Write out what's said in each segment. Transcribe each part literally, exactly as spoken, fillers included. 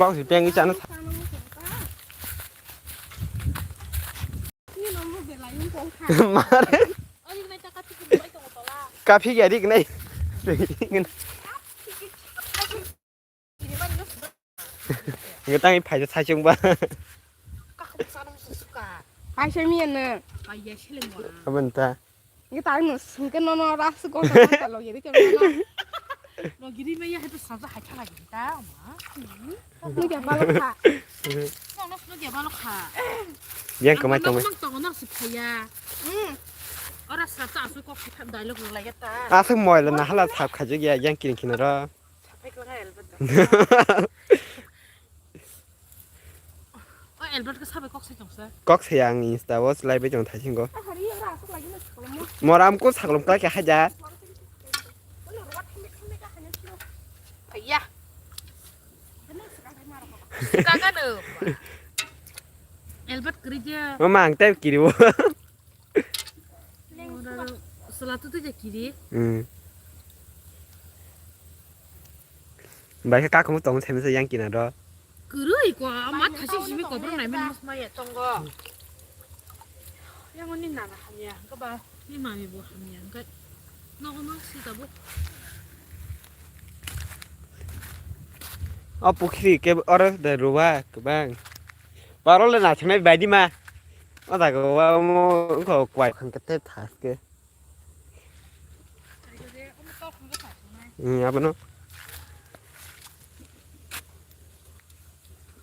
Bang si tengwi chana. Mare. Kaphik ya rik nai. Ngetang i phaisa saichung ba. Paisa miya no. Abon ta. Ngetang no singke no no ras gonta gonta logi ri ke no. Logi ri meya hetu saja hai thala gi ta ma. Nugya balok kha. Nono nugya balok kha. Yang kemai tong. Mang tong no si phaya. Hmm. Ora sa ta su kok kita dialog lo lagi ta. Asuk moila na hala sap khajuk ya yang kiring kinaro. Sapai ko na elbet. O elbet ko sabai kok sai tong sa. Kok sai ang insta wo slai bai tong thai singo. Hari ora asuk lagi na sekolah mo. Moram ko saklom kala ke haja. Olo ruat hande hande ka hanya sino. Phaya. Kagano. Elbet kerja. Mama ang tep kiri wo. Sela tu tu je kiri. Hmm. Bai kha kakumu tong themsa yang kina ro. Kurui ko ma thasi simi ko bro nai men mas ma ya tongo. Yang ni nana hamya ka ba ni mami bo hamya ka. No no si ta bo. O pukhri ke oro de ruwa kebang. Parole na themai baidi ma. O dago wa mo ko kwai khang kete thaske. Hmm, abono.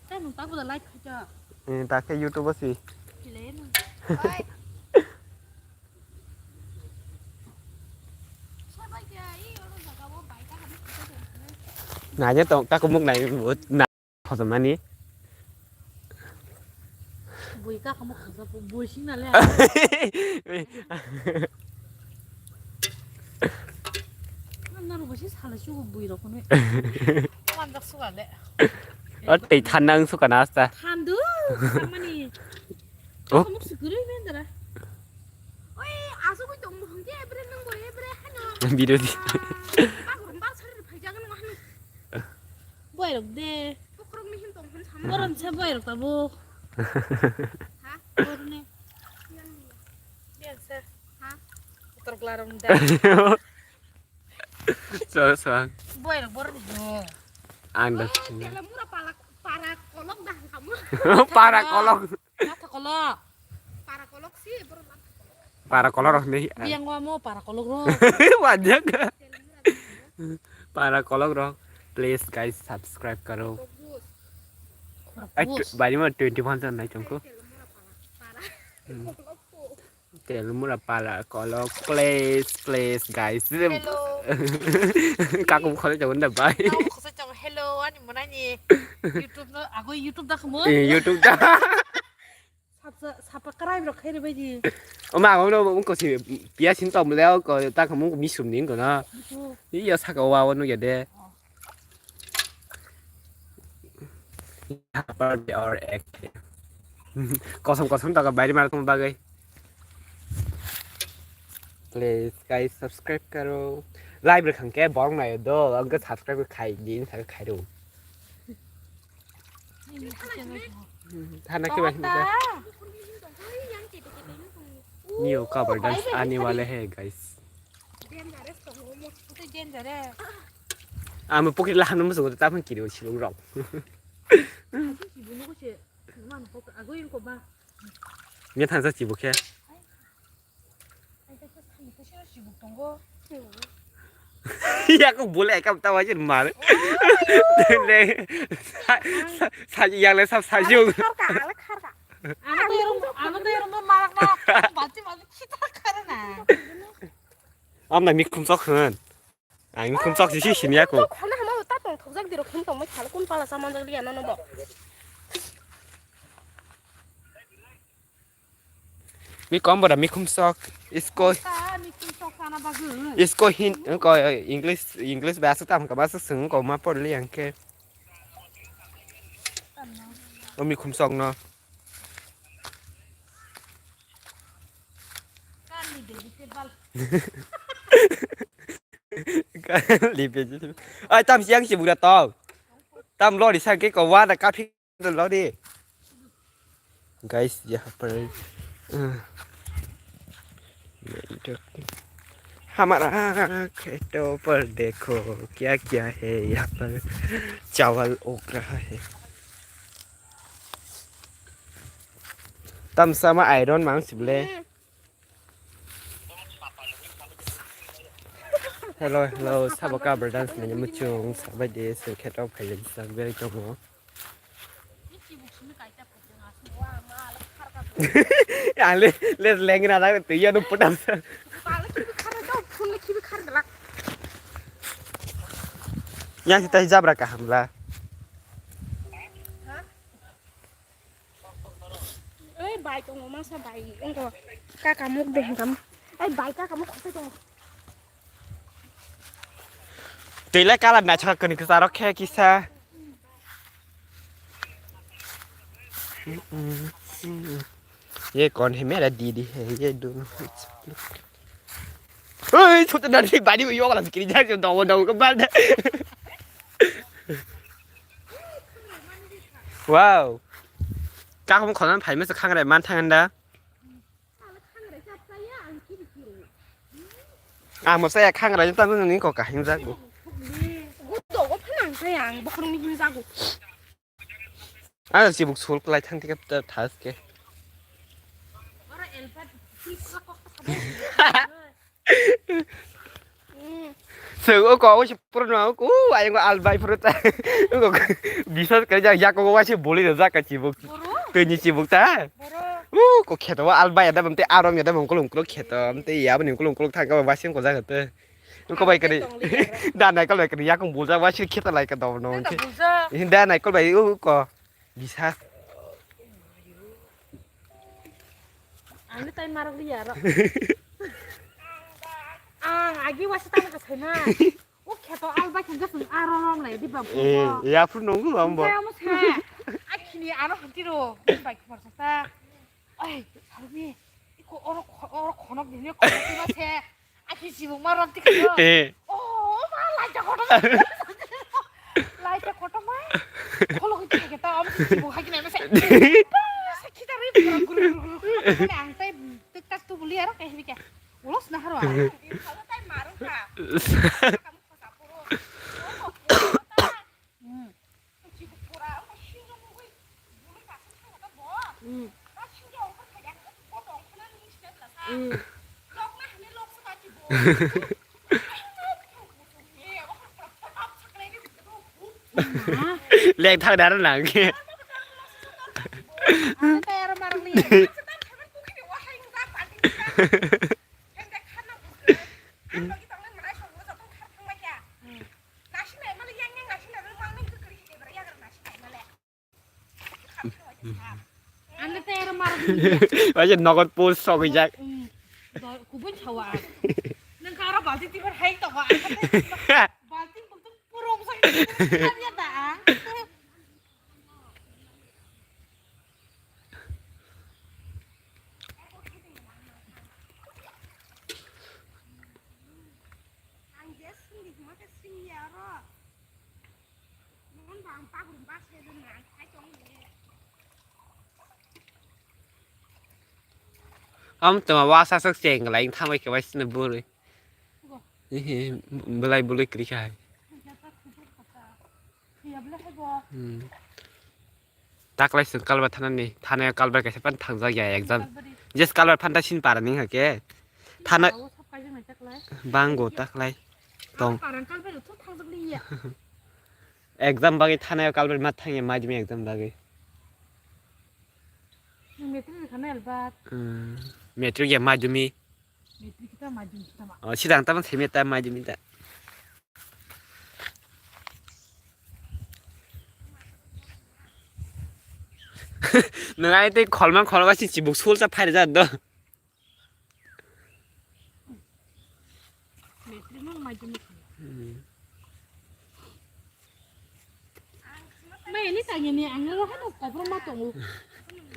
Tamo tako da live khacha. Eh, take YouTube o si. Chile no. Oi. Sabai kya i oro jaga o bai ta kami khacha. Naje tong tako muk nai. Khojomani. Bui ka kamo khasa bui sing na le. Nang nang bui sing sala su bui rok ne. Manjak su le. O tei than nang su kana asta. Thandu, samani. Oh. Kamu sigurui mendara. Oi, asu bui tong mohong ke ebre nang bui ebre hano. Video di. Bang bang sar phai jagan hano. Boy rok de. Boron sa boy rok tabuk. Ha? Boron ne. Biasa. Ha? Kotor kelarong da. So, so. Boy rok boron do. Anda. Oh, tela mura pala, para kolok dah kamu. Para kolok. Mata kolok. Para kolok sih, bro. Para kolok rok ni. Biang wa mo para kolok rok. Wajak. Para kolok rok. Please guys, subscribe karo. Bagus. Ai, bari mo twenty one jon nai chongko. Para. Para. Telmura para kolok, please, please, guys. Hello. Kaku khole jabo na bai. Kaku khole jabo, hello, ani monani. YouTube no, ago YouTube da khamo. Eh, YouTube da. Sapa, sapa krai rok khairi bai di. Oma, ago no, ko si, pia sin tom leo, ko ta khamo misum ning ko na. Iya saka wa wa no ya de. Happy birthday or ek. Kosong kosong taka bairi mar tong bagai. Please guys, subscribe karo. Live rwkha hwnkhe borok naio do, hwnkhe subscribe khai din, khai khai rw. Thana khe bai hwnkhe. New cover dance aane wale hai guys. Dangerous tongo omo, tei dangerous. Amo pokri lahano muchungo ta phang kiri silong rok. Kibo nugo se, mano pokri ago yung ko ba. Nya thangsa chibo khe. Ai, ta sa thani ko sino chibo tongo. Ya ko bole ekam ta wajin mar. Le, sa, sa, yang le sab sa jung. Kharka, ala kharka. Ano to yung, ano to yung marak na. Bati bati kita karena. Amna mikhum sok hwn. Ang mikhum sok si si sini aku. Khana hama ta tong thokjak dirok hin tong mai khal kun pala saman jak liya nono bo. Mi kom bora mikhum sok. Isko. Ta mikhum sok sana bagun. Isko hin ko English English ba sa tam ka ba sa sung ko ma por liya ke. O mikhum sok no. Kali vegetable. Kali vegetable. Ai tam siang si bura tau. Tam lori sa ke ko wa da kafi lori. Guys, यहाँ पर, अ, हमारा खेतों पर देखो क्या क्या है यहाँ पर, चावल उग रहा है। Tam sama iron mang sible. Hello, hello, sabo ka berdance mene muchung sabai de se kheto phaile sa beri tongo. Ale, le lengna na tu ya no putam sa. Yang kita hijab raka hamla. Ei, bai tongo, masa bai, wngkha. Kaka muk de hingkam. Ei, bai kaka muk khosai tongo. Twi le kalar naithok kwnwi kwcharo khe kisa. ये कौन है? मेरा दीदी है, ये दोनों। Oi, chota dadi bari yo la kiri ja jo dawa dawa ka bal. Wow. Ka khum khona phai masa khangrai man thang da. Ang masa ya khangrai ta nung ni ko ka hing ja go. Go to go phanang sa yang bokhorong ni hing ja go. Ano chibuk sul klai thang thik ta thas ke. So o ko o si purno o ko ayang al bai purta. O ko bisas kare ja ya ko wa si boli da ka chibuk. Tini chibuk ta. O ko kheto al bai da bamte arom ya da mongkol ungkol kheto amte ya bani ungkol ungkol thang ka wa si ko ja te. Ko bai kari. Da nai kal bai kari yakung bulja wa si kheta lai ka dom no. Da nai kal bai u ko. Bisa. Ani tai marok liya ro. Ang agi wa si tang ka sai na. U kheto al bai khe gas aro rong lai di bam. Eh, ya phu nong gu bam bo. Kaya mo sa. Akhini ano hanti ro. Bai khmar sa. Ai, sarmi. Iko oro oro khonok dine khonok dine se. Aki sibuk ma rom tik. Eh. Oh, ma lai ta koto. Lai ta koto ma. Kholo ki tik ta am sibuk hagi na mese. Sakhi ta ri guru guru guru. Ang tai tik tak tu buli aro kahi bika. Ulos na haro. Tai maru ka. Kamu kota puro. Lek thang dar nang ke. Ano tayar mar. Waje nogot post sogwi jak. Kubun chawa. Nang kara balti tibar hai to ba. Balti buktu purung sai. Kanya ta. Am tama wasa sak cheng lai thamai ke waisna buri. Ehe, belai bului kri khai. Hmm. Taklai sung kalbar thanani, thanayo kalbar kaisa pan thangjak ya exam. Jes kalbar phanta sin para ning hake. Thana bango taklai. Tong. Exam bagwi thanayo kalbar ma thangya madhyamik exam bagwi. Matric rikha na albat. Hmm. Matric ya madhyamik. Matric kita madhyamik kita ma. Oh, sidang tamo semi ta madhyamik ta. Nang ai tei kholmang kholmang si chibuk sul cha phai rwjak do. Matric no madhyamik. Hmm. Mai ni tanya ni ang lo hano kopro ma tongo.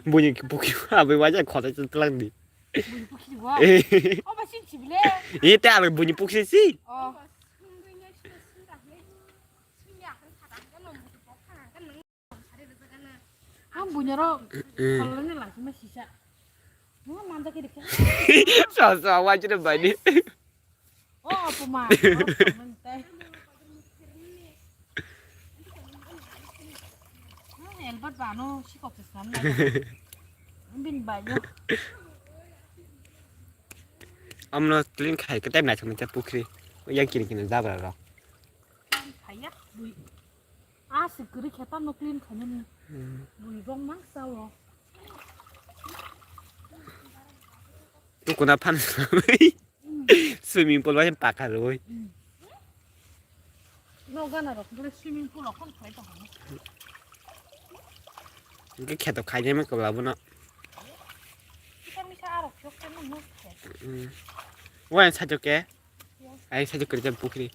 Buini buki abai waja khota tlang di. Buini buki bo. Eh. O ba sin chibile. Ite abai buini buki si. Oh. Sumya kan kata kan lo buki bokha. Ang bunyaro, mm, kholani lachima sisa. Nang manja kiri khe. Sa sa wajira bani. Oh, apuma. Elbat bano sikok se san. Bin banyo. Amno clean khai ke time naithok naithok pukhri. Yang kini kini jabra rok. Khaiya, bui. Ah, si kwrwi khe tamo clean khainani. Hmm. Bui rong mang sao. Tukuna phan swimming pool bai paka roi. Hmm. No gana rok bole swimming pool okon khai to hano. Ke kheto khai jeme ko labu no. Kita misa arok chok ke no khe. Hmm. Wan sa joke. Ai, sa kwrwi pukhri.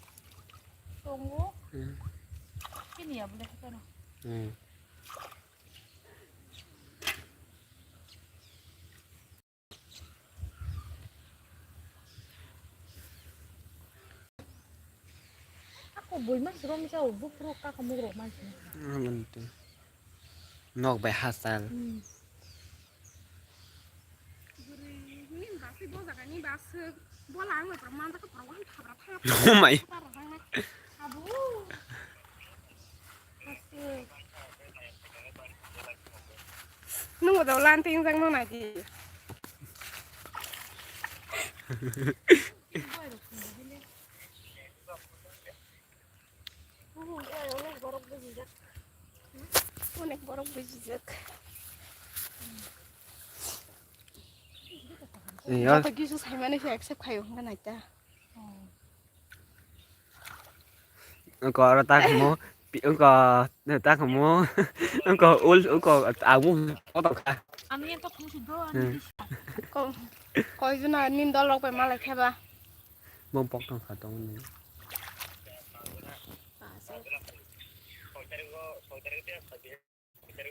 Tongo. Hmm. Kini ya bole kono. Hmm. Ako bui mas rom sa ubu pro ka kamu ro mas. Hmm, betul. Nok bai hasal. Hmm. Bwrwi nini basi bo jagani bas swk. Bola ang bai pura manjak pura waham thabra thaya. Oh my. Thabra thangna. Abu. Bas swk. Nung bo dawla ang tingjak no nai di. Onek borok bujijak. Iya. Joto kisu saimani se accept khayo hwnba naita. Engko oro ta khumo, pi-, engko ta khumo, engko ul, engko abu kotor kha. Ano yang kok musi do, ano. Hmm. Kisa. Ko-, koi juna nin dol rok bai malai kheba. Bom pok tong kha tong ni.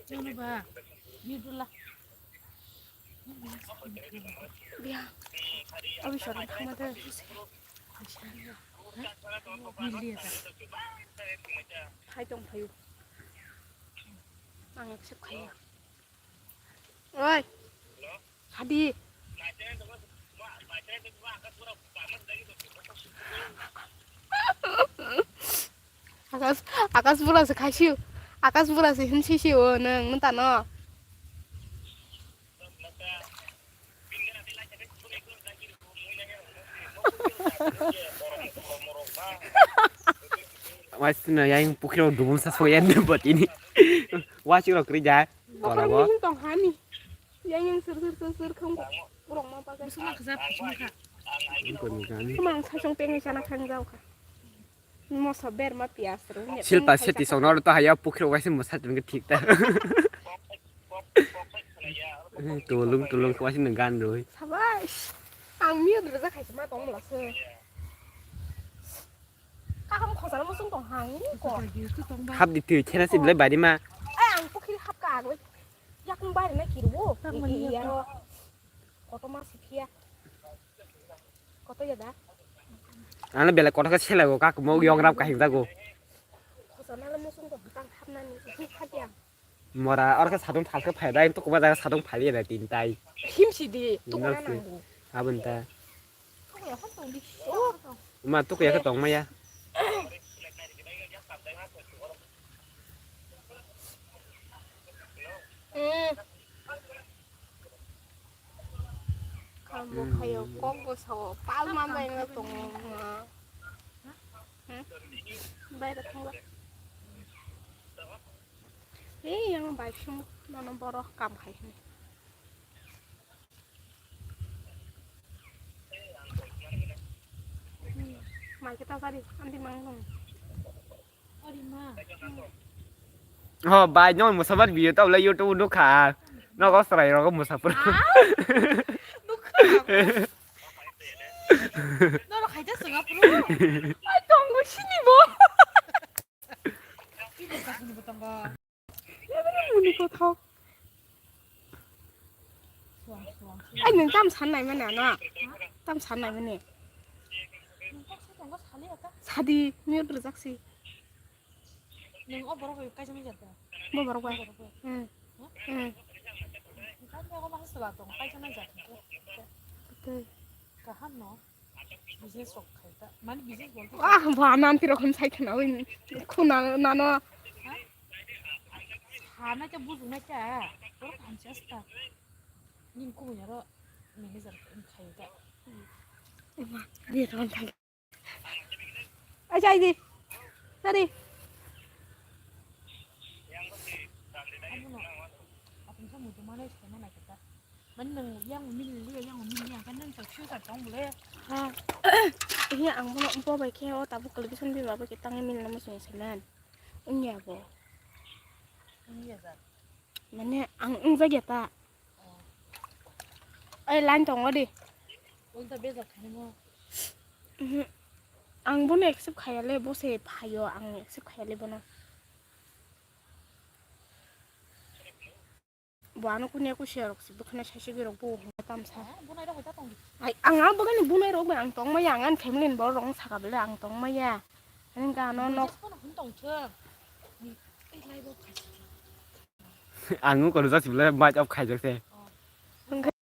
Jono ba, ni dula. Biya. Abi sorry, thangma de. Ni liya ta. Hai tong phayu. Ang accept khaya. Oi. Hadi. Akas, akas bura se khaisio. Akas bura se hinsisio nang mantano. Waisina yang pukhiro dubum sa soyan botini. Wasi rok rija. Bokorok ni hin tong hani. Yang yang sir sir sir sir khang borok ma pakai. Bisma khaja phusma kha. Ini koni kani. Kemang sasong pengi sana khang jao kha. Moso ber ma pias ru. Silpa seti song nor to haya pukhiro waisi mosa tun ke thik ta. Tulung tulung waisi nang gan roi. Sabas. Ang miyo dra khaisa ma tong mla se. Kakam khosana musung tong hang ni ko. Hap di twi khena si belai bari ma. Ai ang pukhiri hap ka agoi. Yakung bari na kirwo. Iya ro. Koto ma si phiya. Koto ya da. Ana belai koto ka sela go kak mo yong rap ka hing jago. Khosana musung tong tang hap na ni. Hap ya. Mora, oro khe satung thal khe phai bai, tok ba jaga satung phai ya tin tai. Himsi di, tok na nango. Abon ta. Tok ya khe tong di. Oh. Ma tok ya khe tong ma ya. Hmm. Khambo khayo, kok bo sao, pal ma bai no tongo ma. Hmm? Bai da thangba. Ei, yang bai sung, nono borok kam khai hini. Hmm. Mai kita tadi, andi mang nung. Oh, bai, nong musabar video tau le YouTube nukha. Nogo srai rogo musapur. Ah? Nukha. Nono khaida swnga puru. Ai, tongo sini bo. Ibu kasini bo tongo. Muni kothok. Ai, nwng tam san nai mani ano? Tam san nai mani? Sadi, mute rwjak si. Nwng o borok bai kaisa manya da? Bo borok bai. Bo borok bai. Hmm. Hmm. Tei. Kaham no. Business rok khai ta. Mani business bolte. Ah, bo ano amtwi rok hwn sai khna wi khuna nano. Ha? Sana khe bujung na kya? Borok hamsi asta. Ning kubui aro manager khai ta. Ema, di ron khai. Acha, aidi. Sari. Abono, abono mudu manai sema na kita. Mani nang yang mili, yang mili, yang kan nang tak shu tak tong bole. Ha. Iya, ang bono bo bai khe o tabuk television bi ma bai khe tang mili na mo sing semen. Unya bo. Iya, sir. Mane ang wngjakya ta. Ai, line tongo di. Ulta bejak khainai mo. Mhm. Ang bono accept khaya le, bo se phaio, ang accept khaya le bono. Bo ano kunya kusia rok si, bo khna saisi rok bo hwnga tamsa. Ah, bunai rok hoita tong di. Ai, ang ang bo gani bunai rok bai ang tong maya, ang ani family ni borok rok saka bele ang tong maya. Ani gano nok. Bono hwn tong thung. Ni, ei lai bo khai. Ang nung kono jasi bele mic off khaijak se. Oh.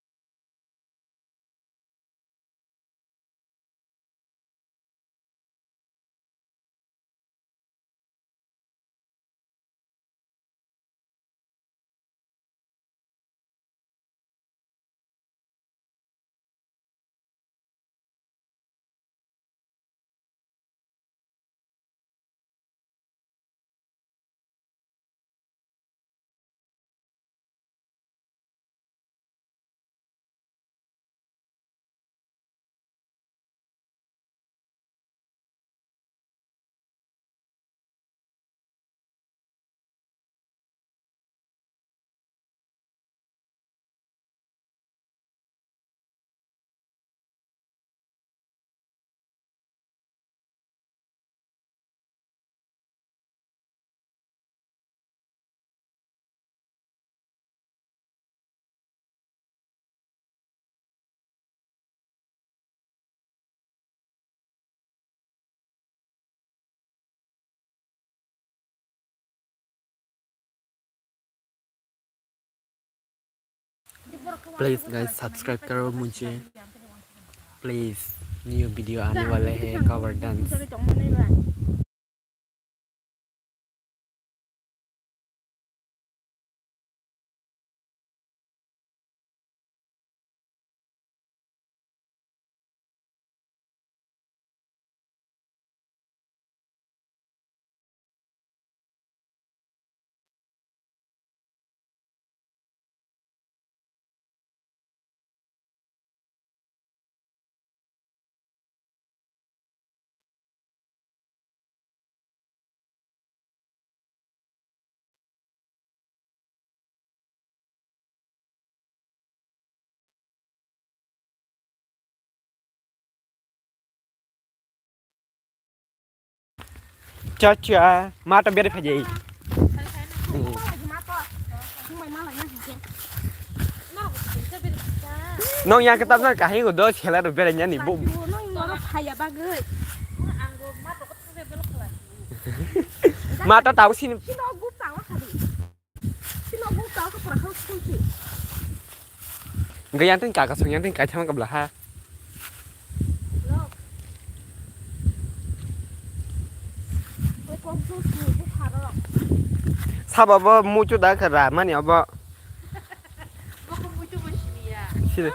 Please guys, subscribe karo mujhe. Please, new video aane wale hai, cover dance. Cha cha, ma to bere phajai. Nong yang ketam na kahi ko dos khela ro bere nyani bo. Ma to tau sini. Hingke yang tin kaka song yang tin kaitham kabla ha. Sabo bo muchu da kara mani abo. Sini.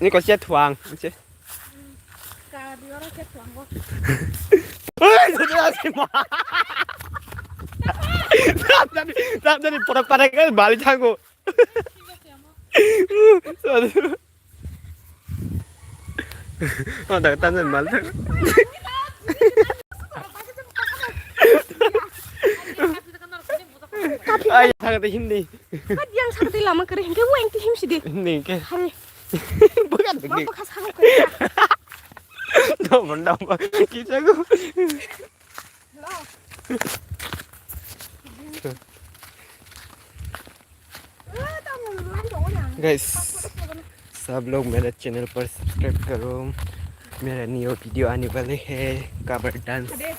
Ni ko sia thuang. Oi, sudah sih, Ma. Tap tadi, tap tadi pura pada kan balik aku. Aduh. Oh, tak tahan mal. Ay, tak tahan hindi. Kat yang sakti lama kering, kayak weng tihim sih deh. Hindi, kayak. Hari. Bukan, bukan. Apa kasar kau? Dobor, dobor. Kisaku. Guys, सब लोग मेरा चैनल पर सब्सक्राइब करो। मेरा new video आने वाले हैं, cover dance. अबे।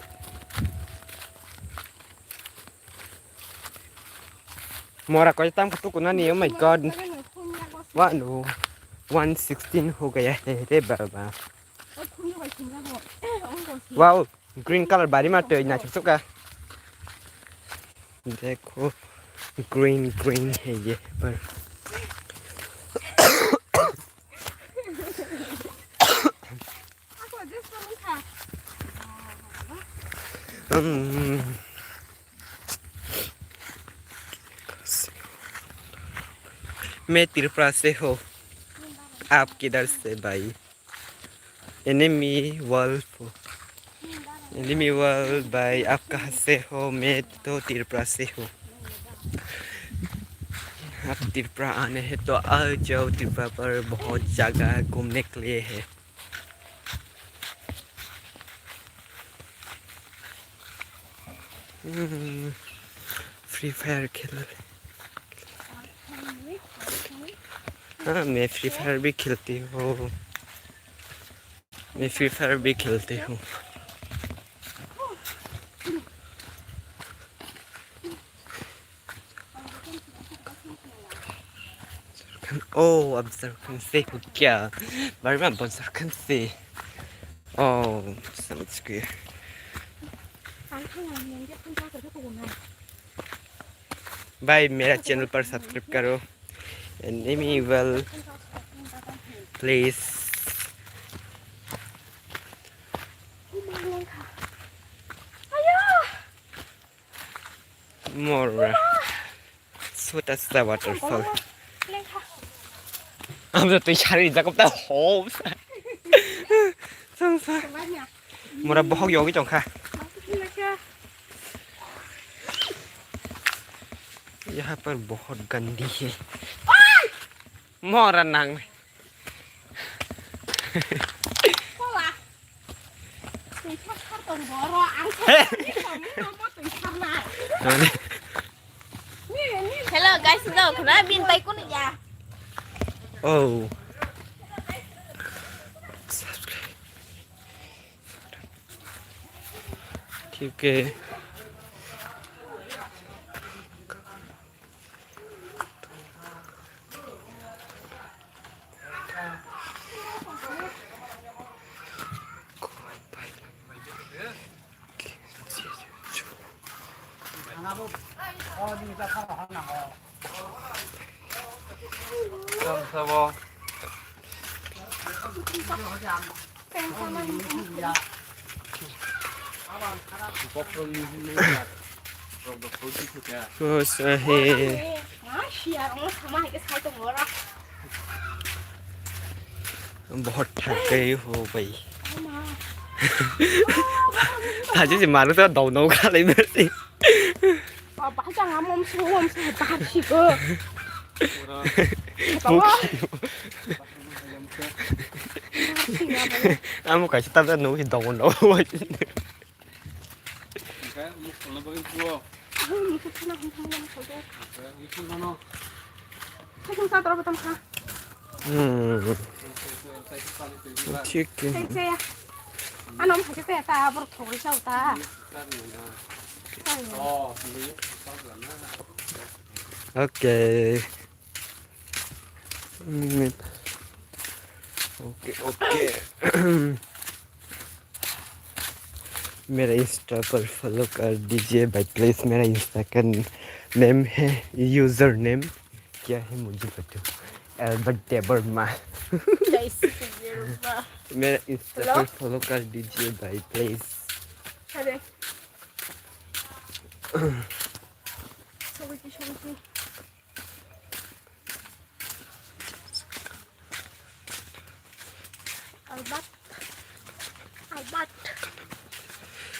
Mora koi tam kutu kuna ni, oh my God. Wah, no. One sixteen ho gaya hai re baba. Wow, green color bari ma twi na chuk chuk ka. Dekho, green, green hai ye par. Um, मैं त्रिपुरा से हूँ, आप किधर से भाई? Enemy world, enemy world भाई, आप कहाँ से हो? मैं तो त्रिपुरा से हूँ। आप त्रिपुरा आने हैं तो आ जाओ, त्रिपुरा पर बहुत जगह घूमने के लिए है। हम्म, फ्री फायर खेल। हाँ, मैं फ्री फायर भी खेलती हूँ। मैं फ्री फायर भी खेलती हूँ। ओ, अब झारखंड से हो क्या? बारे में, अब झारखंड से। ओ, समझ गए। भाई, मेरा चैनल पर सब्सक्राइब करो। Enemy world, please. Mora. Sota sa waterfall. Ang sa twi sari jakop ta ho. Sang sa. Mora bohok yogi tongkha. Yaha par bahut gandi hai. Mora nang. Kola. Twi thar thar tongo oro, ang thar thar ni tongo, amo twi thar nai. Hello guys, no, khna bin pai kun ya. Oh. ठीक है। Kos ahe. बहुत थक गई हो भाई। Thaji si manu ta dau nau kha lai mersi. Bahai jang amom su, amom su, bahar si ko. Amo kaisa ta ta nau si dau nau. Hmm. Thik. Ano mhai khe ta borok thogwi chao ta. Okay. Hmm. Okay, okay. मेरा इंस्टा पर फॉलो कर दीजिए भाई प्लीज। मेरा इंस्टा का नेम है, user name क्या है मुझे बताओ, एल्बर्ट डेबरमा। Guys, मेरा इंस्टा पर फॉलो कर दीजिए भाई प्लीज। अरे।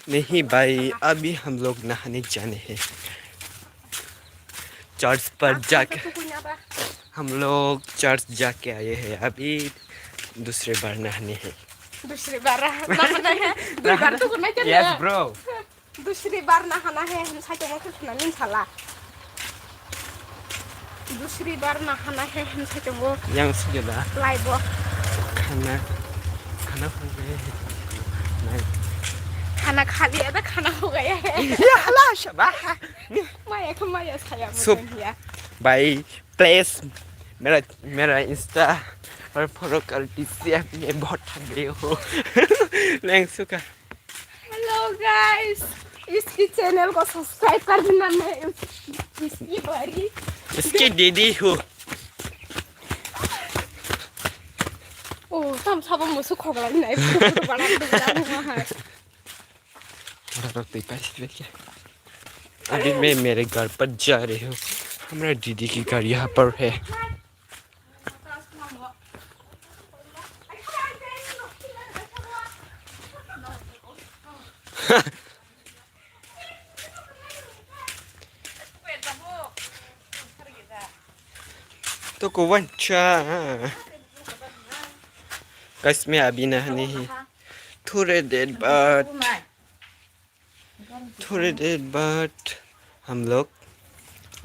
नहीं भाई, अभी हम लोग नहाने जाने हैं। चर्च पर जाके, हम लोग चर्च जाके आए हैं, अभी दूसरे बार नहाने हैं। दूसरे बार नहाना है? दो बार तो करना चाहिए। Yes bro. Dusri bar nahana hai hwn sai tongo khe khna ning sala. Dusri bar nahana hai hwn sai tongo. Yang sugeda. Live o. Khana, khana ho gaya hai. Nai. Khana kha liya tha, khana ho gaya hai. Ya hala shabah. Maya khe maya saya. Sup. Mo ya. भाई प्लीज मेरा मेरा इंस्टा और फॉलो कर दीजिए, मैं बहुत थक गई हूँ। Lengsuka. Hello guys, इसकी चैनल को सब्सक्राइब कर देना। मैं इस- इसकी बड़ी इसकी दीदी हूँ. ओ तम सब मुसु खोगला नहीं. बड़ा बड़ा हुआ है. थोड़ा तो पीपा से क्या? अभी मैं मेरे घर पर जा रही हूँ. हमारा दीदी की घर यहाँ पर है. तो को वंचा. Guys, मैं अभी नहाने ही थोड़े देर बाद थोड़ी देर बाद हम लोग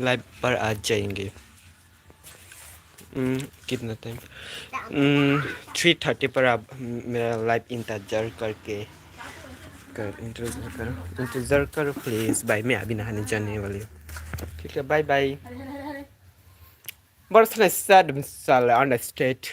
लाइव पर आ जाएंगे. हम्म, कितना टाइम? हम्म, थ्री थर्टी पर आप मेरा लाइव इंतजार करके कर इंतजार करो, इंतजार करो प्लीज भाई, मैं अभी नहाने जाने वाली हूँ. ठीक है, बाय बाय. बरसना साद मिसाल अंडरस्टैंड.